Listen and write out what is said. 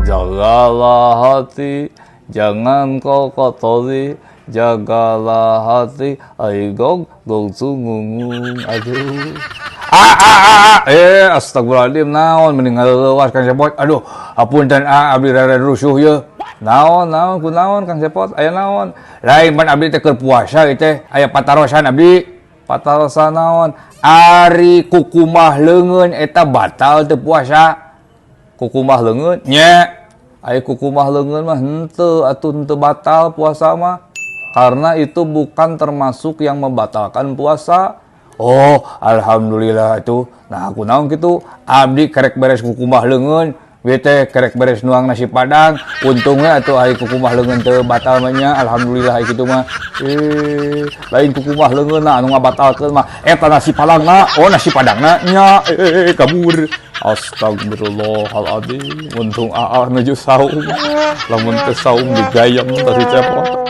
Jagalah hati, jangan kau kotori, jagalah hati, ai gong gong sungungung. Aduh. Ah, ah, ah, ah. Eh, astagfirullahaladzim, naon mending ngaleuwas, Kang Cepot. Aduh, apunten ah, abdi rada rusuh ye. Naon, naon, kunaon, Kang Cepot? Aya naon? Lain pan abdi teh keur puasa ieu teh, aya patarosan abdi. Patarosan naon? Ari kukumah leungeun eta batal teu puasa? Kukumah leungeun? Nya. Ari kukumah leungeun mah henteu atuh, henteu batal puasa mah. Karena itu bukan termasuk yang membatalkan puasa. Oh, alhamdulillah itu. Nah, aku naon gitu? Abdi kerek beres kukumah leungeun, ieu teh kerek beres nuang nasi padang. Untungnya atuh ari kukumah leungeun teu batal mah nya. Alhamdulillah kitu mah. Eh, lain kukumah leungeun anu ngabatalkeun mah eta nasi padangna. Oh, nasi padangna nya. Eh, kabur. Astagfirullahaladzim. Untung aa nuju saum. Lamun teu saum digayem tadi Cepot.